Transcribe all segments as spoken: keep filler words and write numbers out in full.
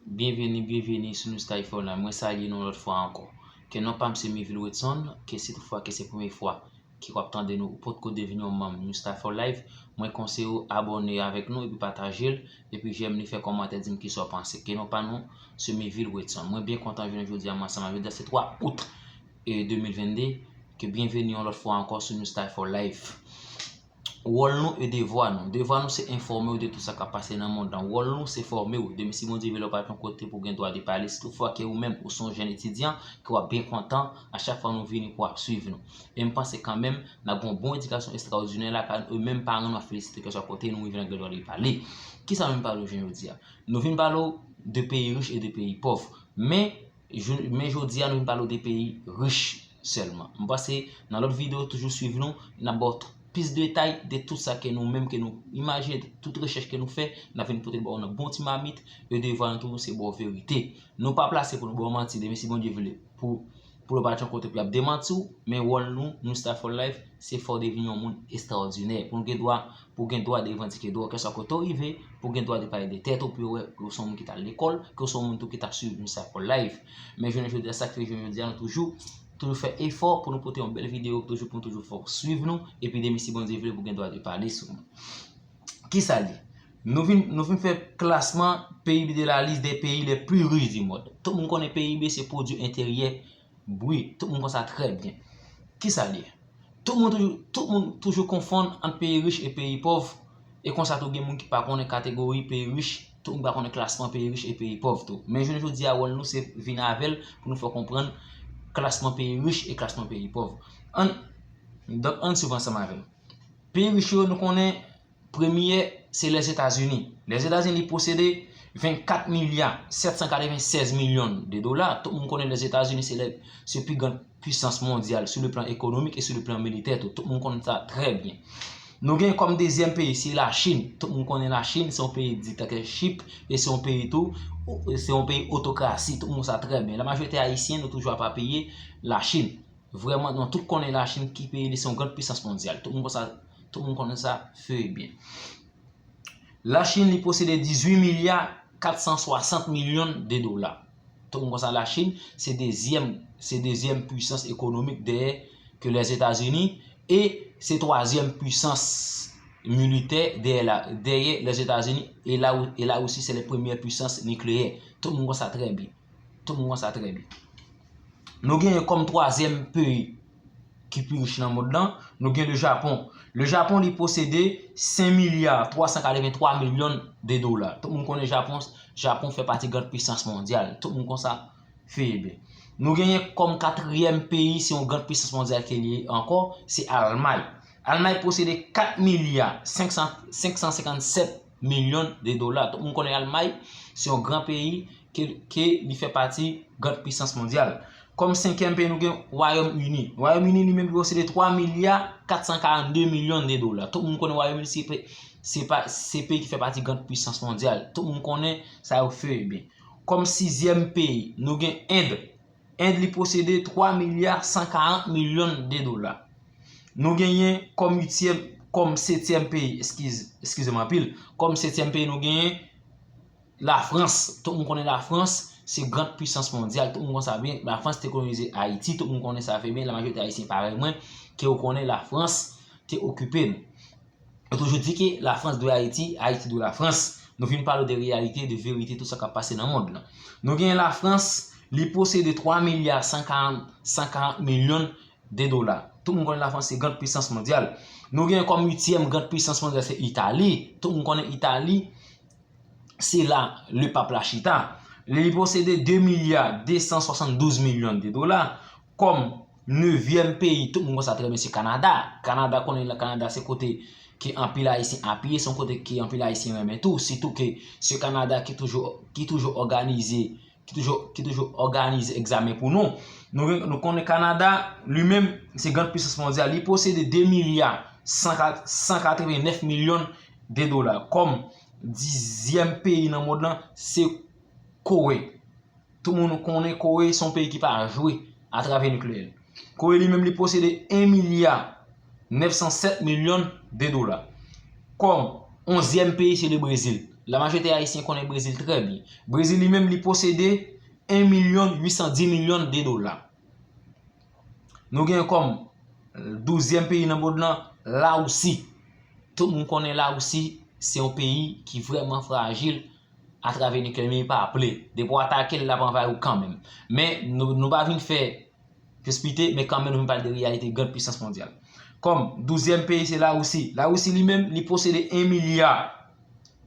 Byenveni, byenveni sou New Style for Life. Mwen salye nou yon lòt fwa ankò. Ke non pa m se Mivil Wetson, ke si toutfwa ke se premye fwa ke w ap tande nou, ou potko devni yon manm New Style for Life, mwen konseye w abòne avèk nou epi pataje l, epi jèm li, fè kòmantè, di m kisa w panse. Ke non pa nou se Mivil Wetson. Mwen byen kontan jounen jodi a, mwen ansanm avèk, jodi a se twa out, e, de mil venn de, ke byenveni yon lòt fwa ankò sou New Style for Life. Wòl nou e devwa nou. Devwa nou se enfòme w de tout sa k ap pase nan mond lan. Wòl nou se fòme w. Demen si Bondye vle, lè w pa t yon kote pou w gen dwa de pale, si toutfwa ke ou menm ou se yon jèn etidyan, ke w ap byen kontan a chak fwa nou vini pou w ap swiv nou. E m panse kanmenm n ap gen yon bon edikasyon estrawòdinè la, ka e menm paran nou ap felisite, kèlkeswa kote nou rive, n ap gen dwa de pale. Kisa nou vin pale w jounen jodi a? Nou vin pale w de peyi rich e de peyi pòv. Men, jou- men jodi a, nou vin pale w de peyi rich sèlman. M panse nan lòt videyo, toujou swiv nou, n ap ba w plis detay de tout sa ke nou menm, ke nou imajine, tout rechèch ke nou fè, n ap vin pote l ba w nan bon ti mamit, e devwa nou tou, se ba w verite. Nou pa plase pou nou ba w manti, demen si Bondye vle, pou, pou nou pa t yon kote pou y ap demanti w, men wòl nou, New Style for Life, se fè w devni yon moun estrawòdinè. Pou nou gen dwa, pou w gen dwa de revandike dwa w, kèlkeswa kote w rive, pou w gen dwa de pale de tèt ou, pou yo wè ke w se yon moun ki t al lekòl, ke w se yon moun tou ki t ap swiv New Style for Life. Men jounen jodi a, sa k fè jounen jodi a, nou toujou, toujou fè efò pou nou pote yon bèl videyo, toujou pou nou toujou fè w swiv nou, epi demen si Bondye vle, pou w gen dwa de pale sou nou. Kisa l ye? Nou vin, nou vin fè klasman P I B de la liste des pays les plus riches du monde. Tout moun konnen P I B se pwodui enteryè brut. Tout moun konn sa trè byen. Kisa l ye? Tout moun toujou, tout moun toujou konfonn ant peyi rich e peyi pòv. E konsa tou, gen moun ki pa konnen kategori peyi rich, tout moun pa konnen klasman peyi rich e peyi pòv tou. Men jounen jodi a, wòl nou se vin avè l pou nou fè w konprann klasman peyi rich e klasman peyi pòv. Ann, donk, ann swiv ansanm avè m. Peyi rich yo, nou konnen, premye, se Lèzetazini. Lèzetazini, li posede vennkat milya sèt san katrevennsèz milyon de dola. Tout moun konnen Lèzetazini se lè, se pi gran pwisans mondyal sou le plan ekonomik e sou le plan militè tou. Tout moun konnen sa trè byen. Nou gen kòm dezyèm peyi, se Lachin. Tout moun konnen Lachin, se yon peyi diktatèchip e se yon peyi tou, se yon peyi otokrasi. Tout moun sa trè byen. Lamajorite ayisyen, nou toujou ap apiye Lachin. Vrèman, nou tout konnen Lachin ki peyi li, se yon gran pwisans mondyal. Tout moun konn sa, tout moun konnen sa fè e byen. Lachin, li posede dizuit milya kat san swasant milyon de dola. Tout moun konn sa, Lachin, se dezyèm, se dezyèm pwisans ekonomik dèyè ke Lèzetazini e se twazyèm pwisans militè dèyè la, dèyè Lèzetazini e la, e Larisi se le premye pwisans nikleyè. Tout moun konn sa trè byen. Tout moun konn sa trè byen. Nou genyen kòm twazyèm peyi ki pi rich nan mond lan, nou gen le Japon. Le Japon, li posede senk milya twa san katrevenntwa milyon de dola. Tout moun konnen Japon, Japon fè pati gran pwisans mondyal. Tout moun konn sa fè e byen. Nou genyen kòm katriyèm peyi, se yon gran pwisans mondyal ke li ye ankò, se Almay. Almay posede kat milya senk san, senk san senkannsèt milyon de dola. Tout moun konnen Almay, se yon gran peyi ke, ke li fè pati gran pwisans mondyal. Kòm senkyèm peyi, nou gen Wayòm Ini. Wayòm Ini li menm li posede twa milya kat san karannde milyon de dola. Tout moun konnen Wayòm Ini se pe-, se pa, se peyi ki fè pati gran pwisans mondyal. Tout moun konnen sa yo fè e byen. Kòm sizyèm peyi, nou gen End. End li posede twa milya san karant milyon de dola. Nou genyen kòm uityèm, kòm setyèm peyi, eskiz, eskize m anpil, kòm setyèm peyi nou genyen Lafrans. Tout moun konnen Lafrans se gran pwisans mondyal. Tout moun konn sa byen. Lafrans te kolonize Ayiti. Tout moun konnen sa fè byen. Lamajorite ayisyen parèy mwen, ke yo konnen Lafrans te okipe nou. Yo toujou di ke Lafrans dwe Ayiti, Ayiti dwe Lafrans. Nou vin pale de reyalite, de verite, tout sa k ap pase nan mond lan. Nou genyen Lafrans, li posede twa milya san karant, san karant milyon de dola. Tout moun konnen Lafrans se gran pwisans mondyal. Nou genyen kòm uityèm gran pwisans mondyal, se Itali. Tout moun konnen Itali, se la lepap la chita. Li posede de milya de san swasanndouz milyon de dola. Kòm nevyèm peyi, tout moun konn sa trè byen, se Kanada. Kanada, konnen la, Kanada se kote ke anpil Ayisyen apiye, se yon kote ke anpil Ayisyen renmen tou. Sitou ke se Kanada ki toujou, ki toujou òganize, ki toujou, ki toujou òganize egzamen pou nou. Nou, nou konnen Kanada, li menm, se gran pwisans mondyal. Li posede de milya san katrevennèf milyon de dola. Kòm dizyèm peyi nan mond lan, se Kore. Tout moun konnen Kore se yon peyi ki pa jwe atravè nikleyè l. Kore li menm li posede en milya nèf san sèt milyon de dola. Kòm onzyèm peyi se le Brezil. Lamajorite ayisyen konnen Brezil trè byen. Brezil li menm li posede en milyon uit san dis milyon de dola. Nou gen kòm douzyèm peyi nan mond lan, Lawousi. Tout moun konnen Lawousi se yon peyi ki vrèman frajil atravè niklè, men li pa ple. Depi w atake l, l ap anvayi w kanmenm. Men nou, nou pa vin fè plis pite, men kanmenm nou vin pale de reyalite grand pwisans mondyal. Kòm douzyèm peyi se Lawousi. Lawousi li menm, li posede en milya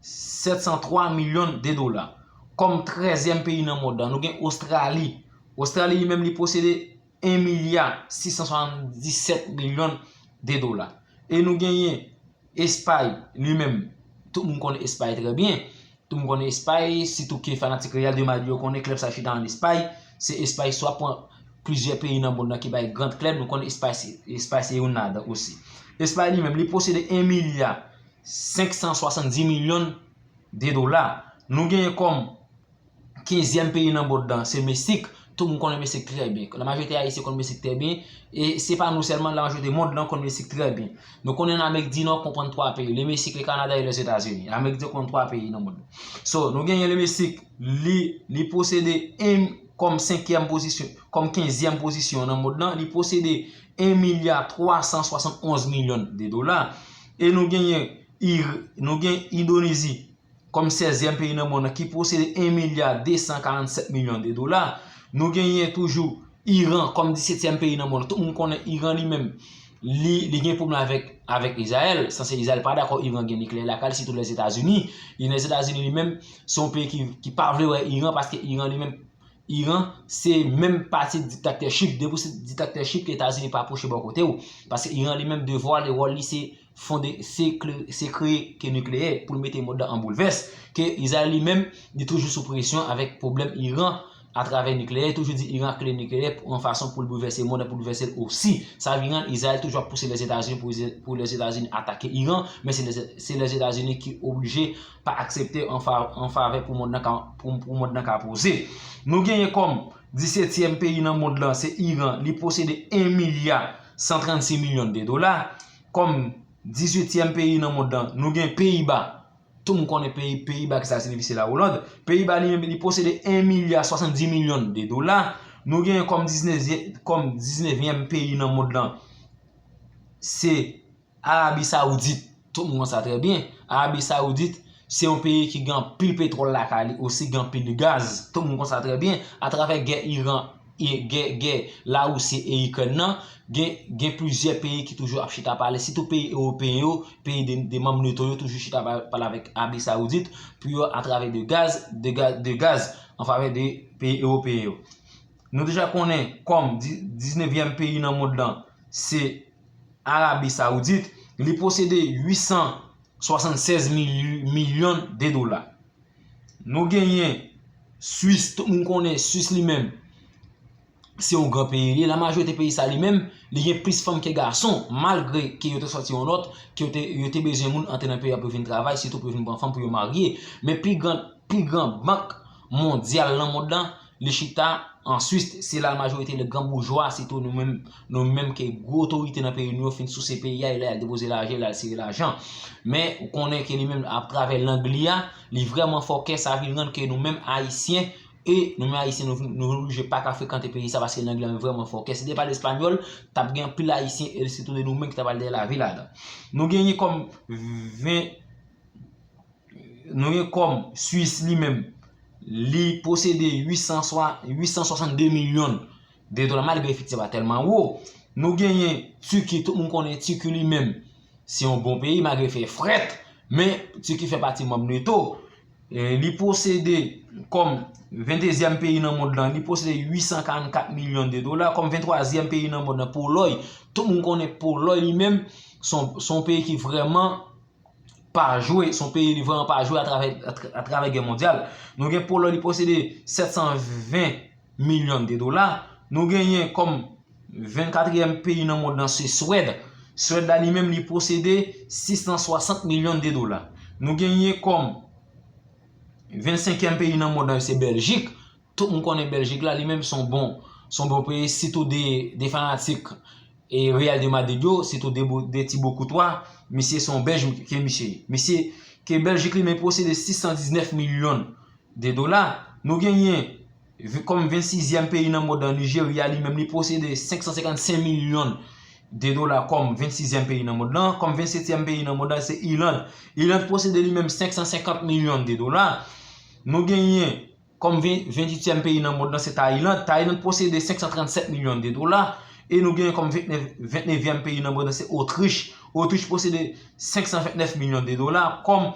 sèt san twa milyon de dola. Kòm trèzyèm peyi nan mond lan, nou gen Ostrali. Ostrali li menm, li posede en milya sis san swasanndisèt milyon de dola. E nou genyen Espay li menm. Tout moun konnen Espay trè byen. Tout moun konnen Espay, sitou ke fanatik Real de Madrid yo konnen klèb sa chita ann Espay. Se Espay swa pran plizyè peyi nan mond lan ki bay gran klèb. Nou konnen Espay se, Espay se youn ladan osi. Espay li menm, li posede en milya senk san swasanndis milyon de dola. Nou genyen kòm kenzyèm peyi nan mond lan, se Mesik. Tout moun konnen Mesik trè byen. Lamajorite ayisyen konn Mesik trè byen. E se pa nou sèlman, lamajorite mond lan konn Mesik trè byen. Nou konnen nan Amerik di Nò konprann twa peyi, le Mesik, le Kanada e Lèzetazini. Amerik di Nò konprann twa peyi nan mond lan. So, nou genyen le Mesik, li, li posede en, kòm senkyèm pozisyon, kòm kenzyèm pozisyon nan mond lan, li posede en milya twa san swasann onz milyon de dola. E nou genyen Ir-, nou gen Endonezi kòm sèzyèm peyi nan mond lan ki posede en milya de san karannsèt milyon de dola. Nou genyen toujou Iran kòm disetyèm peyi nan mond lan. Tout moun konnen Iran li menm, li, li gen pwoblèm avèk, avèk Izrayèl. Sanse Izrayèl pa dakò Iran gen nikleyè lakay li, sitou Lèzetazini. E Lèzetazini li menm, se yon peyi ki, ki pa vle wè Iran paske Iran li menm, Iran se menm pati diktatèchip. Depi w se diktatèchip, Etazini pa pwoche bò kote w. Paske Iran li menm, devwa l e wòl li se fonde, se kre-, se kreye ke nikleyè pou l mete mond lan an boulvès. Ke Izrayèl li menm, li toujou sou presyon avèk pwoblèm Iran atravè nikleyè, toujou di Iran ak le nikleyè pou yon fason pou l boulvèse mond lan, pou l boulvèse l osi. Sa vin rann Izrayèl toujou ap pouse Lèzetazini pou, pou Lèzetazini atake Iran, men se Lèze-, se Lèzetazini ki oblije pa aksepte an fa-, an favè pou mond lan ka, pou, pou mond lan ka poze. Nou genyen kòm disetyèm peyi nan mond lan, se Iran, li posede en milya san trannsis milyon de dola. Kòm dizuityèm peyi nan mond lan, nou gen Peyiba. Tout moun konnen peyi, Peyiba, ki sa siyifi, se la Oland. Peyiba li menm, li posede en milya swasanndis milyon de dola. Nou genyen kòm diznèvyèm, kòm diznèvyèm peyi nan mond lan, se Arabi Sawoudit. Tout moun konn sa trè byen. Arabi Sawoudit, se yon peyi ki gen anpil petwòl lakay li, osi gen anpil gaz. Tout moun konn sa trè byen. Atravè gè Iran, e gè, gè Larisi e Ikrèn nan, gen, gen plizyè peyi ki toujou ap chita pale, sitou peyi ewopeyen yo, peyi de, de manm neto yo toujou chita pa-, pale avèk Arabi Sawoudit pou yo atravè de gaz, de gaz, de gaz an favè de peyi ewopeyen yo. Nou deja konnen kòm di-, diznèvyèm peyi nan mond lan, se Arabi Sawoudit, li posede uit san swasannsèz mil-, milyon de dola. Nou genyen Swis, tout moun konnen Swis li menm, se yon gran peyi li ye. Lamajorite peyi sa li menm, li gen plis fanm ke gason, malgre ke yo te sòti yon nòt, ke yo te, yo te bezwen moun antre nan peyi a pou vin travay, sitou pou vin pran fanm pou yo marye. Men pi gran, pi gran bank mondyal nan mond lan, li chita an Swis. Se la majorite le gran boujwa, sitou nou menm, nou menm ke gwo otorite nan peyi nou yo fin souse peyi a, e la y al depoze lajan, e la y al sere lajan. Men ou konnen ke li menm atravè lang li a, li vrèman fòkè, sa vin rann ke nou menm Ayisyen, e nou menm Ayisyen, nou vin, nou vin oblije pa ka frekante peyi sa paske lang li a vrèman fòkè. Si te pale espanyòl, t ap gen anpil Ayisyen, e sitou de nou menm ki t ap al dèyè lavi ladan. Nou genyen kòm ven, nou gen kòm Swis li menm, li posede uit san swa-, uit san swasann de milyon de dola, malgre efektif la tèlman wo. Nou genyen Tiki, tout moun konnen Tiki li menm, se yon bon peyi, malgre fè frèt, men Tiki fè pati manm neto. E, li posede kòm ventezyèm peyi nan mond lan, li posede uit san karannkat milyon de dola, kòm venntwazyèm peyi nan mond lan, Polòy. Tout moun konnen Polòy li menm, se yon, se yon peyi ki vrèman pa jwe, se yon peyi li vrèman pa jwe atravè, atra-, atravè gè mondyal. Nou gen Polòy, li posede sèt san ven milyon de dola. Nou genyen kòm vennkatriyèm peyi nan mond lan, se Swèd. Swèd la li menm, li posede sis san swasant milyon de dola. Nou genyen kòm vennsenkyèm peyi nan mond lan, se Bèljik. Tout moun konnen Bèljik la, li menm se yon bon, se yon bon peyi, sitou de, de fanatik e Real de Madrid yo, sitou de, de Thibaut Courtois, misye se yon Bèj ke misye ye. Misye ke Bèljik li menm posede sis san diznèf milyon de dola. Nou genyen vi- kòm vennsizyèm peyi nan mond lan, Nijerya li menm li posede senk san senkannsenk milyon de dola kòm vennsizyèm peyi nan mond lan. Kòm vennsetyèm peyi nan mond lan, se Iland. Iland posede li menm senk san senkant milyon de dola. Nou genyen kòm ven- venntuityèm peyi nan mond lan, se Tayiland. Tayiland posede senk san trannsèt milyon de dola. E nou genyen kòm vennèf, vennèvyèm peyi nan mond lan, se Otrich. Otrich posede senk san vennèf milyon de dola. Kòm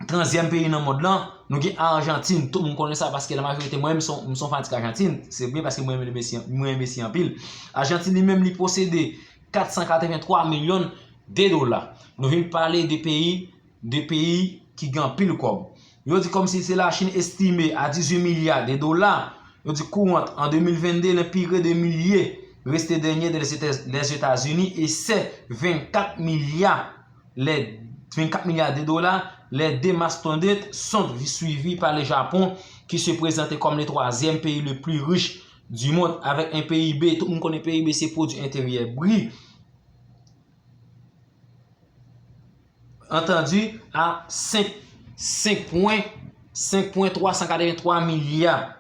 tranzyèm peyi nan mond lan, nou gen Ajantin. Tout moun konnen sa paske la majorite mwen menm, m se yon fanatik Ajantin. Se byen paske mwen renmen Messi, mwen renmen Messi anpil. Ajantin li menm, li posede kat san katrevenntwa milyon de dola. Nou vin pale de peyi, de peyi ki gen anpil kòb. Yo di kòmsi se Lachin estime a dizuit milya de dola. Yo di courante en deux mille vingt-deux, l'empire des milliers resté dernier de les Éta- les États-Unis et ses vingt-quatre milliards, les vingt-quatre milliards de dollars, les deux mastodontes sont suivis par le Japon, qui se présente comme le troisième pays le plus riche du monde, avec un P I B, tout moun konnen P I B se pwodui enteryè bri, entendu, à cinq, cinq points, cinq points trois cent quatre-vingt-trois milliards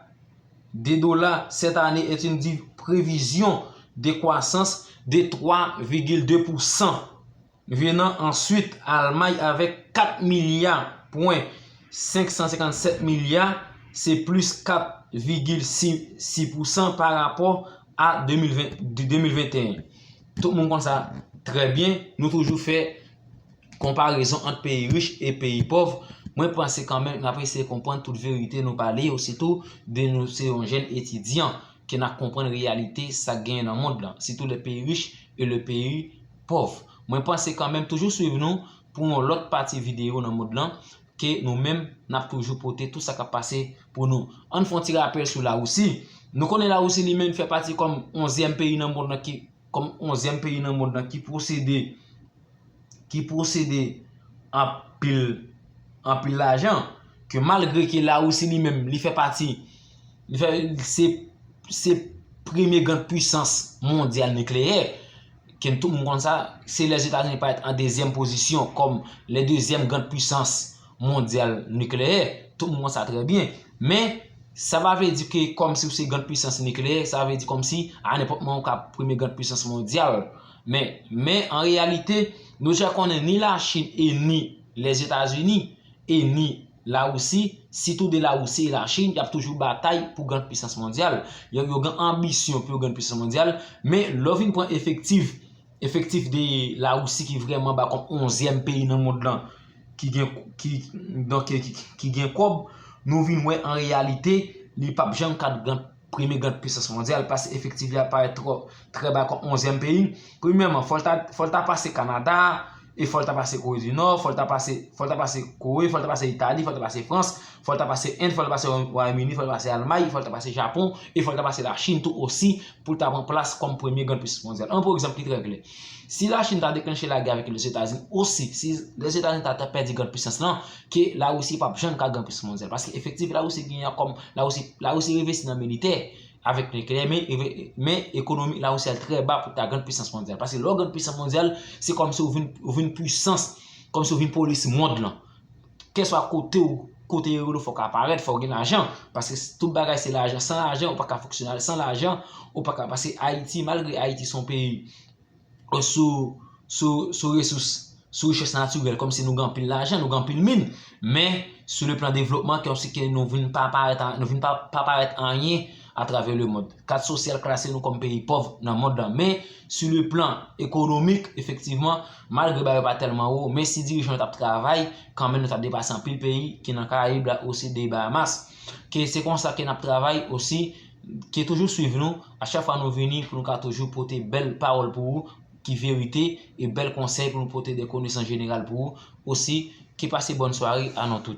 de dollars cette année est une prévision de croissance de trois virgule deux pour cent, venant ensuite Allemagne avec quatre milliards point cinq cent cinquante-sept milliards, c'est plus quatre virgule six pour cent par rapport à deux mille vingt, deux mille vingt et un. Tout moun konn sa trè byen, nou toujou fè konparezon ant peyi rich e peyi pòv. Mwen panse kanmenm n ap eseye konprann tout verite nou pale yo, sitou de nou se yon jèn etidyan ke n ap konprann reyalite sa k genyen nan mond lan, sitou le peyi rich e le peyi pòv. Mwen panse kanmenm toujou swiv nou pou yon lòt pati videyo nan mond lan ke nou menm n ap toujou pote tout sa k ap pase pou nou. Ann fè yon ti rapèl sou Larisi. Nou konnen Larisi li menm fè pati kòm onzyèm peyi nan mond lan ki kòm onzyèm peyi nan mond lan ki posede ki posede anpil anpil lajan, ke malgre ke Larisi li menm li fè pati li fè se se premye grand pwisans mondyal nikleyè, ke tout moun konn sa, se Lèzetazini parèt an dezyèm pozisyon kòm le dezyèm grand pwisans mondyal nikleyè. Tout moun konn sa trè byen. Men sa pa vle di ke kòmsi ou se grand pwisans nikleyè, sa vle di kòmsi a nenpòt moman ou ka premye grand pwisans mondyal. Men men an reyalite, nou deja konnen ni Lachin e ni Lèzetazini e ni Larisi, sitou de Larisi e Lachin, y ap toujou batay pou grand pwisans mondyal. Yo yo gen anbisyon pou yo grand pwisans mondyal, men lè w vin pran efektif efektif de Larisi ki vrèman ba kòm onzyèm peyi nan mond lan ki gen ki donk ki, ki gen kòb, nou vin wè an reyalite li p ap janm ka gran premye grand pwisans mondyal paske efektif li ap parèt twò trè ba kòm onzyèm peyi. Premyèman, fò l ta fò l ta pase Kanada, e fò l ta pase Kore di Nò, fò l ta pase fò l ta pase Kore, fò l ta pase Itali, fò l ta pase Frans, fò l ta pase End, fò l ta pase Wayòm Ini, fò l ta pase Almay, fò l ta pase Japon, e fò l ta pase Lachin tou osi pou l ta pran plas kòm premye grand pwisans mondyal. Ann pran egzanp ki trè klè. Si Lachin ta deklanche lagè avèk Lèzetazini osi, si Lèzetazini ta ta pèdi grand pwisans lan, ke Larisi p ap janm ka grand pwisans mondyal. Paske efektif Larisi genyen an kòm Larisi Larisi revesi nan militè avèk nikleyè, men men ekonomi Larisi al trè ba pou ta grand pwisans mondyal. Paske lè w grand pwisans mondyal, se kòmsi ou vin ou vin pwisans, kòmsi ou vin polis mond lan. Kèswa kote ou kote yo rele w fò w ka parèt, fò w gen lajan. Paske tout bagay se lajan. San lajan, ou pa ka fonksyone. San lajan, ou pa ka. Paske Ayiti, malgre Ayiti se yon peyi sou sou sou resous, sou richès natirèl, kòmsi nou gen anpil lajan, nou gen anpil min, men sou le plan devlopman, kòmsi ke nou vin pa parèt nou vin pa pa parèt anyen atravè le mond. Kat sosyal klase nou kòm peyi pòv nan mond lan. Men sou le plan ekonomik, efektivman, malgre bagay yo pa tèlman wo, men si dirijan yo t ap travay, kanmenm nou t ap depase anpil peyi ki nan Karayib la, osi de Bahamas. Ke se konsa ke n ap travay osi, ke toujou swiv nou, a chak fwa nou vini pou nou ka toujou pote bèl pawòl pou ou, ki verite, e bèl konsèy pou nou pote de konesans jeneral pou ou, osi, ke pase bòn sware a nou tout.